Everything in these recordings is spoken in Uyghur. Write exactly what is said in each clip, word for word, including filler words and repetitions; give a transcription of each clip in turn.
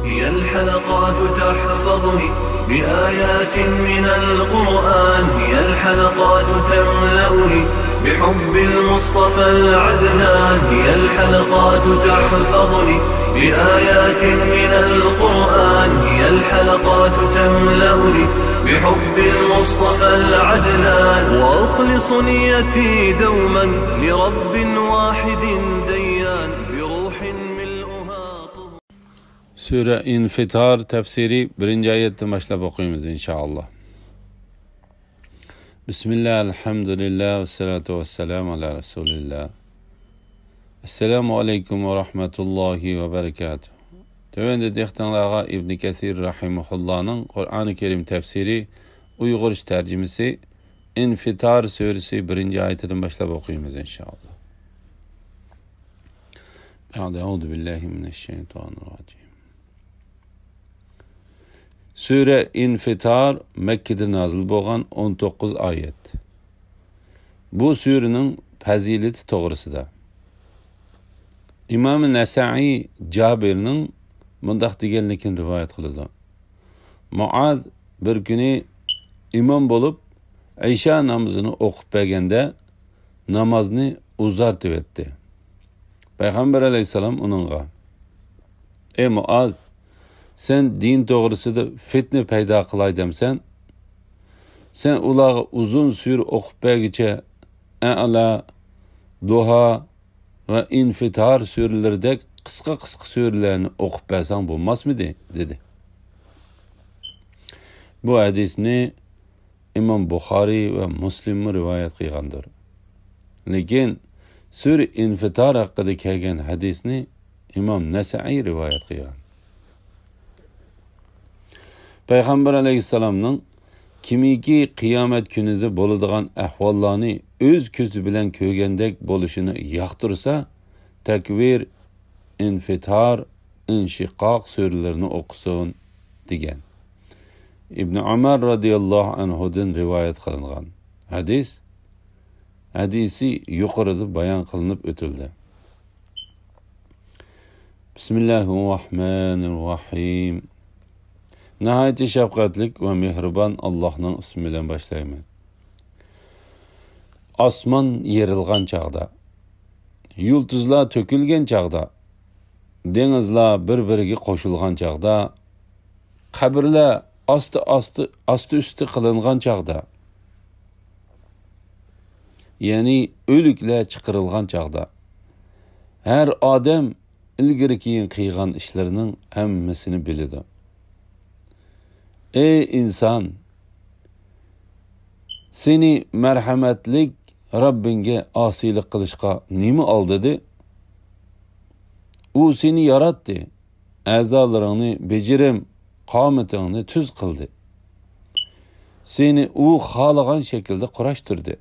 هي الحلقات تحفظني بآيات من القرآن، هي الحلقات تملأني بحب المصطفى العدنان، هي الحلقات تحفظني بآيات من القرآن، هي الحلقات تملأني بحب المصطفى العدنان، وأخلص نيتي دوما لرب واحد ديان، بروح ملؤها طهور. سۈرە ئىنفىتار تەپسىرى بىرىنچى ئايەتتىن باشلاپ ئوقۇيمىز، ئىنشائاللا. بىسمىللا، ئەلھەمدۇلىللا، ۋەسسالاتۇ ۋەسسالامۇ ئالا رەسۇلىللا. ئەسسالامۇ ئەلەيكۇم ۋە رەھمەتۇللاھى ۋە بەرىكاتۇھ. تۆۋەندە دىققىتىڭلارغا ئىبنى كەسىر رەھىمەھۇللانىڭ قۇرئانى كەرىم تەپسىرى ئۇيغۇرچە تەرجىمىسى ئىنفىتار سۈرىسى بىرىنچى ئايىتىدىن باشلاپ ئوقۇيمىز، ئىنشائاللا. بەئدە، ئەئۇزۇ بىللاھى مىنەششەيتانىرراجىم. سۈرە ئىنفىتار مەككىدە نازىل بولغان، ئون توققۇز ئايەت. بۇ سۈرىنىڭ پەزىلىتى توغرىسىدا. ئىمام نەسەئىي جابىرنىڭ مۇنداق دېگەنلىكىنى رىۋايەت قىلىدۇ. مۇئاز بىر كۈنى ئىمام بولۇپ، ئىشا نامىزىنى ئوقۇپ بەرگەندە، نامازنى ئۇزارتىۋەتتى. پەيغەمبەر ئەلەيھىسسالام ئۇنىڭغا، «ئەي مۇئاز، سەن دىن توغرىسىدا فىتنە پەيدا قىلاي دەمسەن؟ سەن ئۇلارغا ئۇزۇن سۈرە ئوقۇپ بەرگۈچە ئەئلا، دۇھا ۋە ئىنفىتار سۈرىلىرىدەك قىسقا-قىسقا سۈرىلەرنى ئوقۇپ بەرسەڭ بولماسمىدى؟» دېدى. بۇ ھەدىسنى ئىمام بۇخارىي ۋە مۇسلىممۇ رىۋايەت قىلغاندۇر. لېكىن سۈرە ئىنفىتار ھەققىدە كەلگەن ھەدىسنى ئىمام نەسەئىي رىۋايەت قىلغان. پەيغەمبەر ئەلەيھىسسالامنىڭ كىمكى قىيامەت كۈنىدە بولىدىغان ئەھۋاللارنى ئۆز كۆزى بىلەن كۆرگەندەك بولۇشىنى ياقتۇرسا، تەكۋىر، ئىنفىتار، ئىنشىقاق سۈرىلىرىنى ئوقۇسۇن، دېگەن. ئىبنى ئۆمەر رازىياللاھۇ ئەنھۇدىن رىۋايەت قىلىنغان ھەدىس، ھەدىسى يۇقىرىدا بايان قىلىنىپ ئۆتۈلدى. بىسمىللاھىرراھمانىر راھىم. ناھايىتى شەپقەتلىك ۋە مېھرىبان ئاللاھنىڭ ئىسمى بىلەن باشلايمەن. ئاسمان يېرىلغان چاغدا، يۇلتۇزلار تۆكۈلگەن چاغدا، دېڭىزلار بىر-بىرىگە قوشۇلغان چاغدا، قەبرىلەر ئاستا-ئاستا، ئاستى-ئۈستى قىلىنغان چاغدا، يەنى ئۆلۈكلەر چىقىرىلغان چاغدا، ھەر ئادەم ئىلگىرى-كېيىن قىلغان ئىشلىرىنىڭ ھەممىسىنى بىلىدۇ. ئەي ئىنسان! سېنى مەرھەمەتلىك رەببىڭگە ئاسىيلىق قىلىشقا نېمە ئالدىدى؟ ئۇ سېنى ياراتتى، ئەزالىرىڭنى بېجىرىم، قامىتىڭنى تۈز قىلدى. سېنى ئۇ خالىغان شەكىلدە قۇراشتۇردى.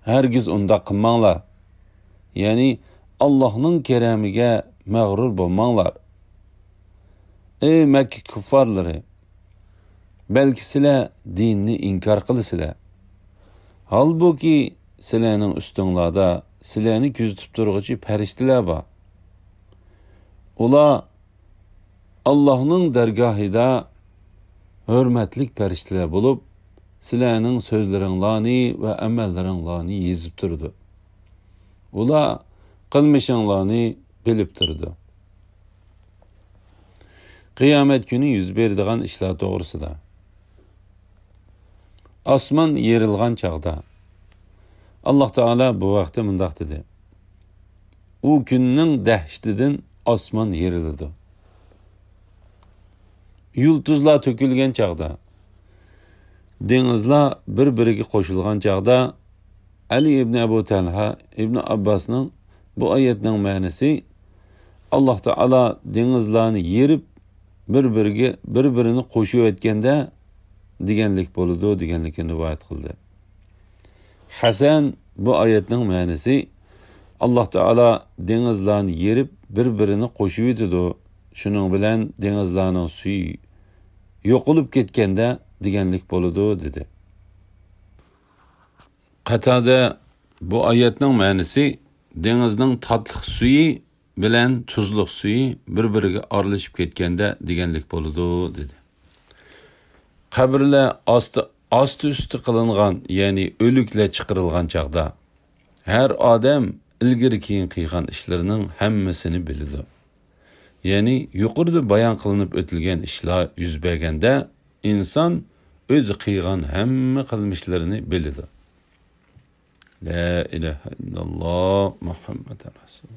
ھەرگىز ئۇنداق قىلماڭلار. يەنى ئاللاھنىڭ كەرەمىگە مەغرۇر بولماڭلار. ئەي مەككە كۇففارلىرى! بەلكى سىلەر دىننى ئىنكار قىلىسىلەر. ھالبۇكى، سىلەرنىڭ ئۈستۈڭلاردا سىلەرنى كۆزىتىپ تۇرغۇچى پەرىشتىلەر بار. ئۇلار ئاللاھنىڭ دەرگاھىدا ھۆرمەتلىك پەرىشتىلەر بولۇپ، سىلەرنىڭ سۆزلىرىڭلارنى ۋە ئەمەللىرىڭلارنى يېزىپ تۇرىدۇ. ئۇلار قىلمىشىڭلارنى بىلىپ تۇرىدۇ. قىيامەت كۈنى يۈز بېرىدىغان ئىشلار توغرىسىدا. ئاسمان يېرىلغان چاغدا، ئاللاھ تائالا بۇ ھەقتە مۇنداق دېدى: ئۇ كۈننىڭ دەھشىتىدىن ئاسمان يېرىلىدۇ. يۇلتۇزلار تۆكۈلگەن چاغدا، دېڭىزلار بىر-بىرىگە قوشۇلغان چاغدا، ئەلى ئىبنى ئەبۇ تەلھا ئىبنى ئابباسنىڭ بۇ ئايەتنىڭ مەنىسى، ئاللاھ تائالا دېڭىزلارنى يېرىپ، بىر-بىرىگە، بىر-بىرىنى قوشۇۋەتكەندە دېگەنلىك بولىدۇ، دېگەنلىكىنى رىۋايەت قىلدى. ھەسەن بۇ ئايەتنىڭ مەنىسى، ئاللاھ تائالا دېڭىزلارنى يېرىپ، بىر-بىرىنى قوشۇۋېتىدۇ. شۇنىڭ بىلەن دېڭىزلارنىڭ سۈيى يوقىلىپ كەتكەندە دېگەنلىك بولىدۇ، دېدى. قاتادە بۇ ئايەتنىڭ مەنىسى، دېڭىزنىڭ تاتلىق سۈيى بىلەن تۇزلۇق سۈيى بىر-بىرىگە ئارىلىشىپ كەتكەندە دېگەنلىك بولىدۇ، دېدى. قەبرىلەر ئاستى، ئاستى-ئۈستى قىلىنغان، يەنى ئۆلۈكلەر چىقىرىلغان چاغدا، ھەر ئادەم ئىلگىرى-كېيىن قىلغان ئىشلىرىنىڭ ھەممىسىنى بىلىدۇ. يەنى يۇقىرىدا بايان قىلىنىپ ئۆتۈلگەن ئىشلار يۈز بەرگەندە، ئىنسان ئۆزى قىلغان ھەممە قىلمىشلىرىنى بىلىدۇ. لا ئىلاھە ئىللاللا مۇھەممەد رەسۇل.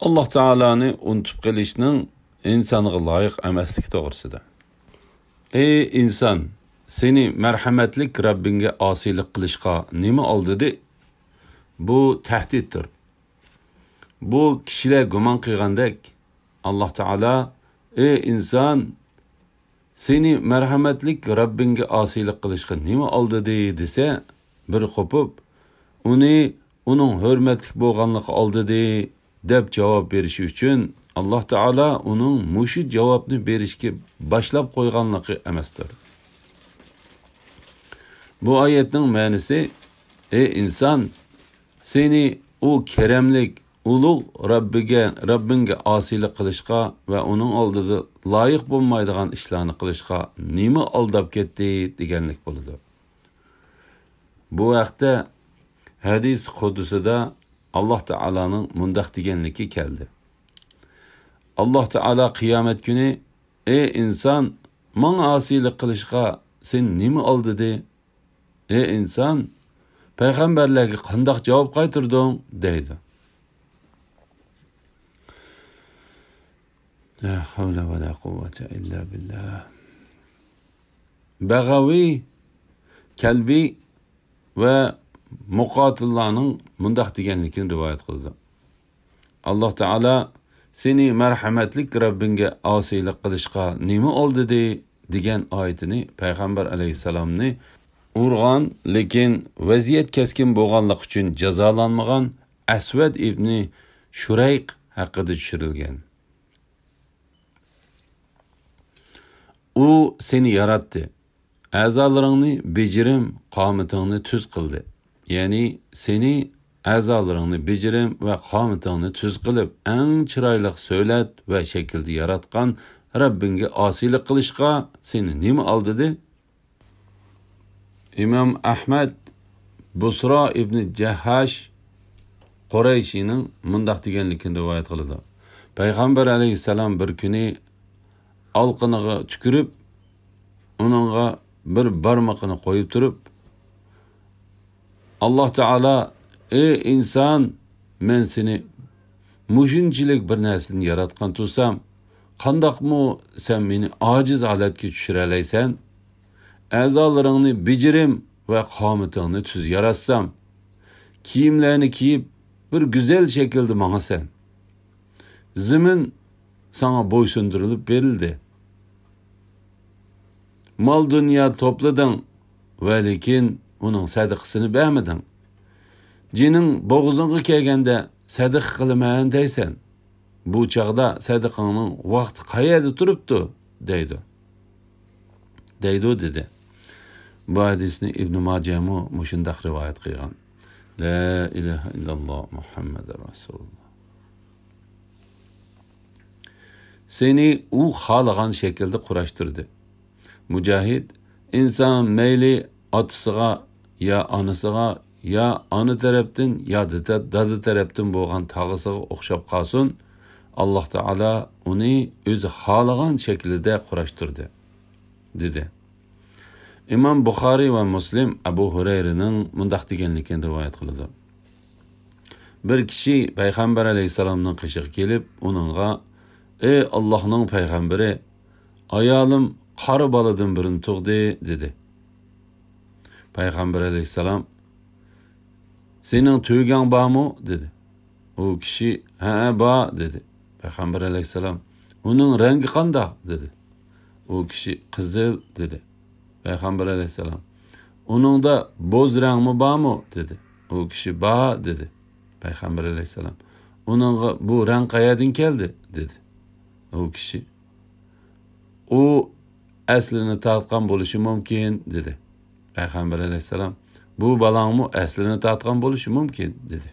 ئاللاھ تائالانى ئۇنتۇپ قېلىشنىڭ ئىنسانغا لايىق ئەمەسلىكى توغرىسىدا. ئەي ئىنسان، سېنى مەرھەمەتلىك رەببىڭگە ئاسىيلىق قىلىشقا نېمە ئالدىدى؟ بۇ تەھدىتتۇر. بۇ كىشىلەر گۇمان قىلغاندەك، ئاللاھ تائالا، ئەي ئىنسان، سېنى مەرھەمەتلىك رەببىڭگە ئاسىيلىق قىلىشقا نېمە ئالدىدى دېسە، بىر قوپۇپ، ئۇنى ئۇنىڭ ھۆرمەتلىك بولغانلىقى ئالدىدى دەپ جاۋاب بېرىشى ئۈچۈن، ئاللاھ تائالا ئۇنىڭ مۇشۇ جاۋابنى بېرىشكە باشلاپ قويغانلىقى ئەمەستۇر. بۇ ئايەتنىڭ مەنىسى، ئەي ئىنسان، سېنى ئۇ كەرەملىك، ئۇلۇغ رەببىگە، رەببىڭگە ئاسىيلىق قىلىشقا ۋە ئۇنىڭ ئالدىدا لايىق بولمايدىغان ئىشلارنى قىلىشقا نېمە ئالداپ كەتتى دېگەنلىك بولىدۇ. بۇ ھەقتە ھەدىس قۇدسىدا ئاللاھ تائالانىڭ مۇنداق دېگەنلىكى كەلدى. ئاللاھ تائالا قىيامەت كۈنى، ئەي ئىنسان، ماڭا ئاسىيلىق قىلىشقا سېنى نېمە ئالدىدى؟ ئەي ئىنسان، پەيغەمبەرلەرگە قانداق جاۋاب قايتۇردۇڭ؟ دەيدۇ. لا حول ولا قوة إلا بالله. بەغەۋى، كەلبى ۋە مۇقاتىللارنىڭ مۇنداق دېگەنلىكىنى رىۋايەت قىلىدۇ. ئاللاھ تائالا سېنى مەرھەمەتلىك رەببىڭگە ئاسىيلىق قىلىشقا نېمە ئالدىدى؟ دېگەن ئايىتىنى پەيغەمبەر ئەلەيھىسسالامنى ئۇرغان، لېكىن ۋەزىيەت كەسكىن بولغانلىقى ئۈچۈن جازالانمىغان ئەسۋەد ئىبنى شۇرەيق ھەققىدە چۈشۈرۈلگەن. ئۇ سېنى ياراتتى، ئەزالىرىڭنى بېجىرىم، قامىتىڭنى تۈز قىلدى. يەنى سېنى، ئەزالىرىڭنى بېجىرىم ۋە قامىتىڭنى تۈز قىلىپ، ئەڭ چىرايلىق سۆلەت ۋە شەكىلدە ياراتقان رەببىڭگە ئاسىيلىق قىلىشقا سېنى نېمە ئالدىدى؟ ئىمام ئەھمەد بۇسرا ئىبنى جەھھاش قۇرەيشىنىڭ مۇنداق دېگەنلىكىنى رىۋايەت قىلىدۇ. پەيغەمبەر ئەلەيھىسسالام بىر كۈنى ئالقىنىغا تۈكۈرۈپ، ئۇنىڭغا بىر بارمىقىنى قويۇپ تۇرۇپ، ئاللاھ تائالا، ئەي ئىنسان، مەن سېنى مۇشۇنچىلىك بىر نەرسىدىن ياراتقان تۇرسام، قانداقمۇ سەن مېنى ئاجىز ھالەتكە چۈشۈرەلەيسەن؟ ئەزالىرىڭنى بېجىرىم ۋە قامىتىڭنى تۈز ياراتسام، كىيىملەرنى كىيىپ، بىر گۈزەل شەكىلدە ماڭىسەن. زېمىن ساڭا بويسۇندۇرۇلۇپ بېرىلدى. مال-دۇنيا توپلىدىڭ، ۋە لېكىن ئۇنىڭ سەدىقىسىنى بەرمىدىڭ. جېنىڭ بوغۇزۇڭغا كەلگەندە، سەدىقە قىلىمەن دەيسەن. بۇ چاغدا سەدىقەڭنىڭ ۋاقتى قەيەردە تۇرۇپتۇ؟ دەيدۇ. دەيدۇ، دېدى. بۇ ھەدىسنى ئىبنى ماجەمۇ مۇشۇنداق رىۋايەت قىلغان. لا ئىلاھە ئىللاللا مۇھەممەدۇر رەسۇلۇللا. سېنى ئۇ خالىغان شەكىلدە قۇراشتۇردى. مۇجاھىد، ئىنسان مەيلى ئاتىسىغا، يا ئانىسىغا، يا ئانا تەرەپتىن، يا دادا، دادا تەرەپتىن بولغان تاغىسىغا ئوخشاپ قالسۇن، ئاللاھ تائالا ئۇنى ئۆزى خالىغان شەكلىدە قۇراشتۇردى، دېدى. ئىمام بۇخارىي ۋە مۇسلىم ئەبۇ ھۇرەيرىنىڭ مۇنداق دېگەنلىكىنى رىۋايەت قىلىدۇ. بىر كىشى پەيغەمبەر ئەلەيھىسسالامنىڭ قېشىغا كېلىپ، ئۇنىڭغا، ئەي ئاللاھنىڭ پەيغەمبىرى، ئايالىم قارا بالىدىن بىرنى تۇغدى، دېدى. پەيغەمبەر ئەلەيھىسسالام، سېنىڭ تۆگەڭ بارمۇ؟ دېدى. ئۇ كىشى، ھەئە، بار، دېدى. پەيغەمبەر ئەلەيھىسسالام، ئۇنىڭ رەڭگى قانداق؟ دېدى. ئۇ كىشى، قىزىل، دېدى. پەيغەمبەر ئەلەيھىسسالام، ئۇنىڭدا بوز رەڭمۇ بارمۇ؟ دېدى. ئۇ كىشى، بار، دېدى. پەيغەمبەر ئەلەيھىسسالام، ئۇنىڭغا بۇ رەڭ قەيەردىن كەلدى؟ دېدى. ئۇ كىشى، ئۇ ئەسلىنى تارتقان بولۇشى مۇمكىن، دېدى. پەيغەمبەر ئەلەيھىسسالام، بۇ بالاڭمۇ ئەسلىنى تارتقان بولۇشى مۇمكىن، دېدى.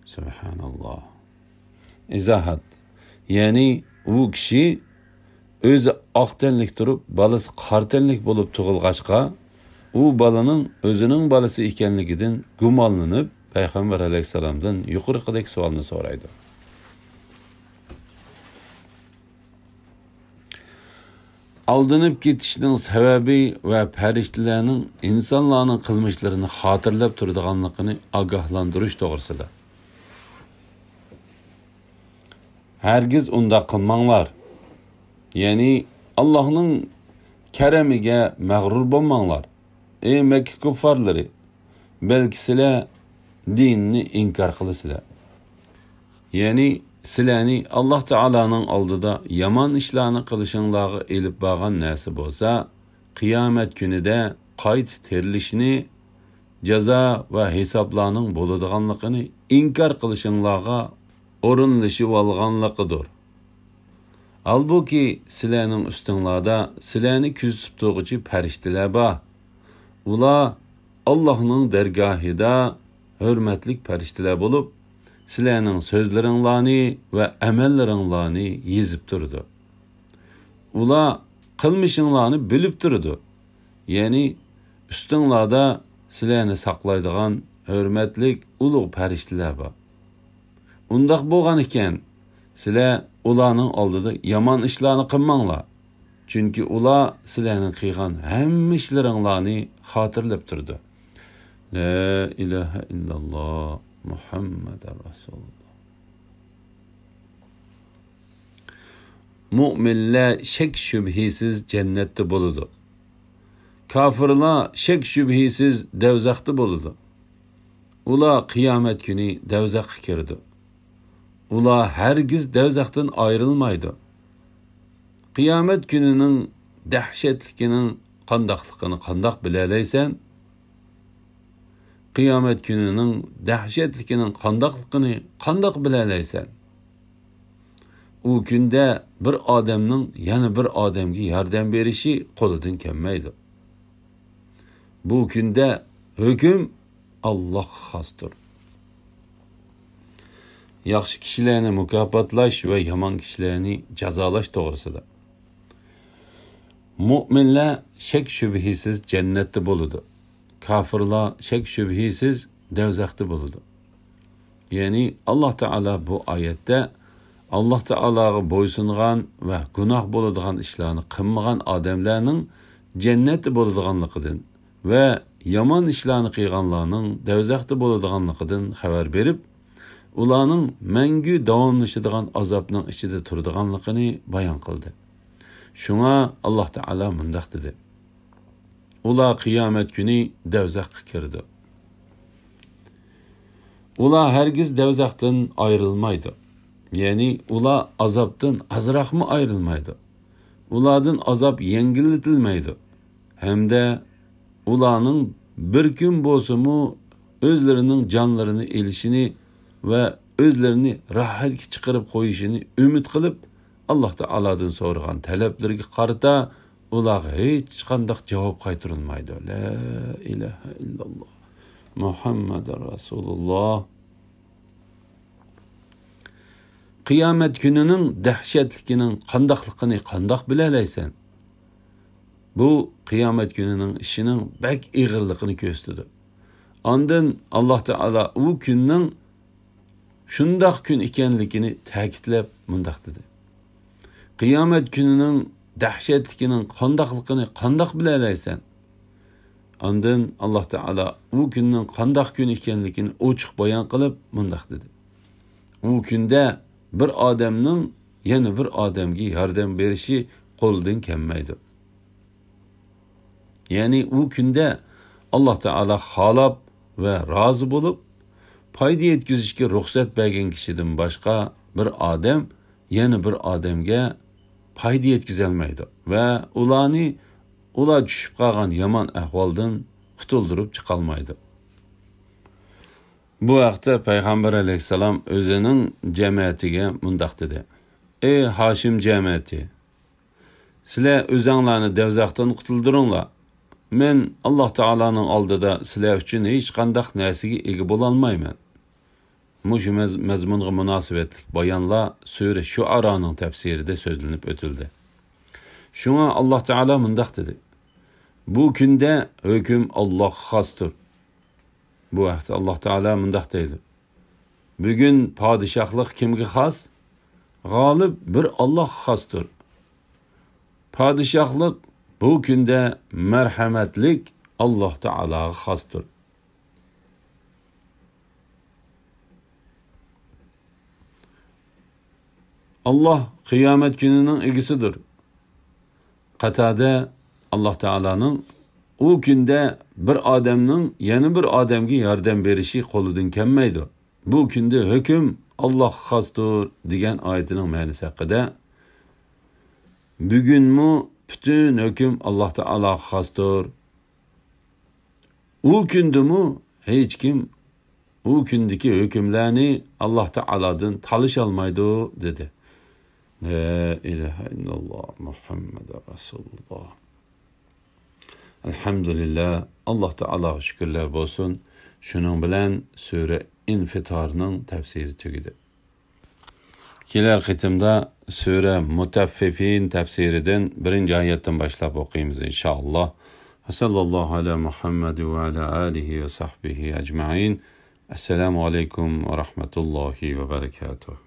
سۇبھاناللا. ئىزاھات. يەنى ئۇ كىشى ئۆزى ئاق تەنلىك تۇرۇپ، بالىسى قارا تەنلىك بولۇپ تۇغۇلغاچقا، ئۇ بالىنىڭ ئۆزىنىڭ بالىسى ئىكەنلىكىدىن گۇمانلىنىپ، پەيغەمبەر ئەلەيھىسسالامدىن يۇقىرىقىدەك سوئالنى سورايدۇ. ئالدىنىپ كېتىشنىڭ سەۋەبى ۋە پەرىشتىلەرنىڭ ئىنسانلارنىڭ قىلمىشلىرىنى خاتىرىلەپ تۇرىدىغانلىقىنى ئاگاھلاندۇرۇش توغرىسىدا. ھەرگىز ئۇنداق قىلماڭلار. يەنى ئاللاھنىڭ كەرىمىگە مەغرۇر بولماڭلار. ئەي مەككە كۇففارلىرى! بەلكى سىلەر دىننى ئىنكار قىلىسىلەر. يەنى سىلەرنى ئاللاھ تائالانىڭ ئالدىدا يامان ئىشلارنى قىلىشىڭلارغا ئېلىپ بارغان نەرسە بولسا، قىيامەت كۈنىدە قايتا تىرىلىشنى، جازا ۋە ھېسابلارنىڭ بولىدىغانلىقىنى ئىنكار قىلىشىڭلارغا ئورۇنلىشىۋالغانلىقىدۇر. ھالبۇكى، سىلەرنىڭ ئۈستۈڭلاردا سىلەرنى كۆزىتىپ تۇرغۇچى پەرىشتىلەر بار. ئۇلار ئاللاھنىڭ دەرگاھىدا ھۆرمەتلىك پەرىشتىلەر بولۇپ، سىلەرنىڭ سۆزلىرىڭلارنى ۋە ئەمەللىرىڭلارنى يېزىپ تۇرىدۇ. ئۇلار قىلمىشىڭلارنى بىلىپ تۇرىدۇ. يەنى ئۈستۈڭلاردا سىلەرنى ساقلايدىغان ھۆرمەتلىك ئۇلۇغ پەرىشتىلەر بار. ئۇنداق بولغان ئىكەن، سىلەر ئۇلارنىڭ ئالدىدا يامان ئىشلارنى قىلماڭلار. چۈنكى ئۇلار سىلەرنىڭ قىلغان ھەممە ئىشلىرىڭلارنى خاتىرىلەپ تۇرىدۇ. لا ئىلاھە ئىللاللا، مۇھەممەدۇر رەسۇلۇللا. مۇئمىنلەر شەك-شۈبھىسىز جەننەتتە بولىدۇ. كاپىرلار شەك-شۈبھىسىز دەۋزەختە بولىدۇ. ئۇلار قىيامەت كۈنى دەۋزەخكە كىرىدۇ. ئۇلار ھەرگىز دەۋزەختىن ئايرىلمايدۇ. قىيامەت كۈنىنىڭ دەھشەتلىكىنىڭ قانداقلىقىنى قانداق بىلەلەيسەن؟ قىيامەت كۈنىنىڭ دەھشەتلىكىنىڭ قانداقلىقىنى قانداق بىلەلەيسەن؟ ئۇ كۈندە بىر ئادەمنىڭ يەنە بىر ئادەمگە ياردەم بېرىشى قولىدىن كەلمەيدۇ. بۇ كۈندە ھۆكۈم ئاللاھقا خاستۇر. ياخشى كىشىلەرنى مۇكاپاتلاش ۋە يامان كىشىلەرنى جازالاش توغرىسىدا. مۇئمىنلار شەك-شۈبھىسىز جەننەتتە بولىدۇ. كاپىرلار شەك-شۈبھىسىز دەۋزەختە بولىدۇ. يەنى ئاللاھ تائالا بۇ ئايەتتە ئاللاھ تائالاغا بويسۇنغان ۋە گۇناھ بولىدىغان ئىشلارنى قىلمىغان ئادەملەرنىڭ جەننەتتە بولىدىغانلىقىدىن ۋە يامان ئىشلارنى قىلغانلارنىڭ دەۋزەختە بولىدىغانلىقىدىن خەۋەر بېرىپ، ئۇلارنىڭ مەڭگۈ داۋاملىشىدىغان ئازابنىڭ ئىچىدە تۇرىدىغانلىقىنى بايان قىلدى. شۇڭا ئاللاھ تائالا مۇنداق دېدى: ئۇلار قىيامەت كۈنى دەۋزەخكە كىرىدۇ. ئۇلار ھەرگىز دەۋزەختىن ئايرىلمايدۇ. يەنى ئۇلار ئازابتىن ئازراقمۇ ئايرىلمايدۇ. ئۇلاردىن ئازاب يەڭگىللىتىلمەيدۇ. ھەمدە ئۇلارنىڭ بىر كۈن بولسىمۇ ئۆزلىرىنىڭ جانلىرىنى ئېلىشىنى ۋە ئۆزلىرىنى راھەتكە چىقىرىپ قويۇشىنى ئۈمىد قىلىپ، ئاللاھ تائالادىن سورىغان تەلەپلىرىگە قارىتا ئۇلارغا ھېچقانداق جاۋاب قايتۇرۇلمايدۇ. لا ئىلاھە ئىللاللا، مۇھەممەدۇر رەسۇلۇللا. قىيامەت كۈنىنىڭ دەھشەتلىكىنىڭ قانداقلىقىنى قانداق بىلەلەيسەن؟ بۇ قىيامەت كۈنىنىڭ ئىشىنىڭ بەك ئېغىرلىقىنى كۆرسىتىدۇ. ئاندىن ئاللاھ تائالا ئۇ كۈننىڭ شۇنداق كۈن ئىكەنلىكىنى تەكىتلەپ مۇنداق دېدى: قىيامەت كۈنىنىڭ دەھشەتلىكىنىڭ قانداقلىقىنى قانداق بىلەلەيسەن؟ ئاندىن ئاللاھ تائالا ئۇ كۈننىڭ قانداق كۈن ئىكەنلىكىنى ئوچۇق بايان قىلىپ مۇنداق دېدى: ئۇ كۈندە بىر ئادەمنىڭ يەنە بىر ئادەمگە ياردەم بېرىشى قولىدىن كەلمەيدۇ. يەنى ئۇ كۈندە ئاللاھ تائالا خالاپ ۋە رازى بولۇپ، پايدا يەتكۈزۈشكە رۇخسەت بەرگەن كىشىدىن باشقا بىر ئادەم يەنە بىر ئادەمگە پايدا يەتكۈزەلمەيدۇ ۋە ئۇلارنى، ئۇلار چۈشۈپ قالغان يامان ئەھۋالدىن قۇتۇلدۇرۇپ چىقالمايدۇ. بۇ ھەقتە پەيغەمبەر ئەلەيھىسسالام ئۆزىنىڭ جەمەتىگە مۇنداق دېدى: ئەي ھاشىم جەمەتى! سىلەر ئۆزەڭلارنى دەۋزەختىن قۇتۇلدۇرۇڭلار. مەن ئاللاھ تائالانىڭ ئالدىدا سىلەر ئۈچۈن ھېچقانداق نەرسىگە ئىگە بولالمايمەن. مۇشۇ مەز-، مەزمۇنغا مۇناسىۋەتلىك بايانلار سۈرە شۇئارانىڭ تەپسىرىدە سۆزلىنىپ ئۆتۈلدى. شۇڭا ئاللاھ تائالا مۇنداق دېدى: بۇ كۈندە ھۆكۈم ئاللاھقا خاستۇر. بۇ ھەقتە ئاللاھ تائالا مۇنداق دەيدۇ: بۈگۈن پادىشاھلىق كىمگە خاس؟ غالىب بىر ئاللاھقا خاستۇر. پادىشاھلىق بۇ كۈندە مەرھەمەتلىك ئاللاھ تائالاغا خاستۇر. ئاللاھ قىيامەت كۈنىنىڭ ئىگىسىدۇر. قاتادە ئاللاھ تائالانىڭ ئۇ كۈندە بىر ئادەمنىڭ يەنە بىر ئادەمگە ياردەم بېرىشى قولىدىن كەلمەيدۇ. بۇ كۈندە ھۆكۈم ئاللاھقا خاستۇر دېگەن ئايىتىنىڭ مەنىسى ھەققىدە، بۈگۈنمۇ پۈتۈن ھۆكۈم ئاللاھ تائالاغا خاستۇر. ئۇ كۈندىمۇ ھېچكىم ئۇ كۈندىكى ھۆكۈملەرنى ئاللاھ تائالادىن تالىشالمايدۇ، دېدى. لا ئىلاھە ئىللاللاھ، مۇھەممەدۇر رەسۇلۇللاھ. ئەلھەمدۇلىللاھ، ئاللاھ تائالاغا شۈكۈرلەر بولسۇن. شۇنىڭ بىلەن سۈرە ئىنفىتارنىڭ تەپسىرى تۈگىدى. كېلەر قېتىمدا سۈرە مۇتەففىفىن تەپسىرىدىن بىرىنچى ئايەتتىن باشلاپ ئوقۇيمىز، ئىنشائاللاھ. ۋە سەللەللاھۇ ئەلا مۇھەممەد ۋە ئەلا ئالىھى ۋە سەھبىھى ئەجمەئىن. ئەسسالامۇ ئەلەيكۇم ۋە رەھمەتۇللاھى ۋە بەرەكاتۇھ.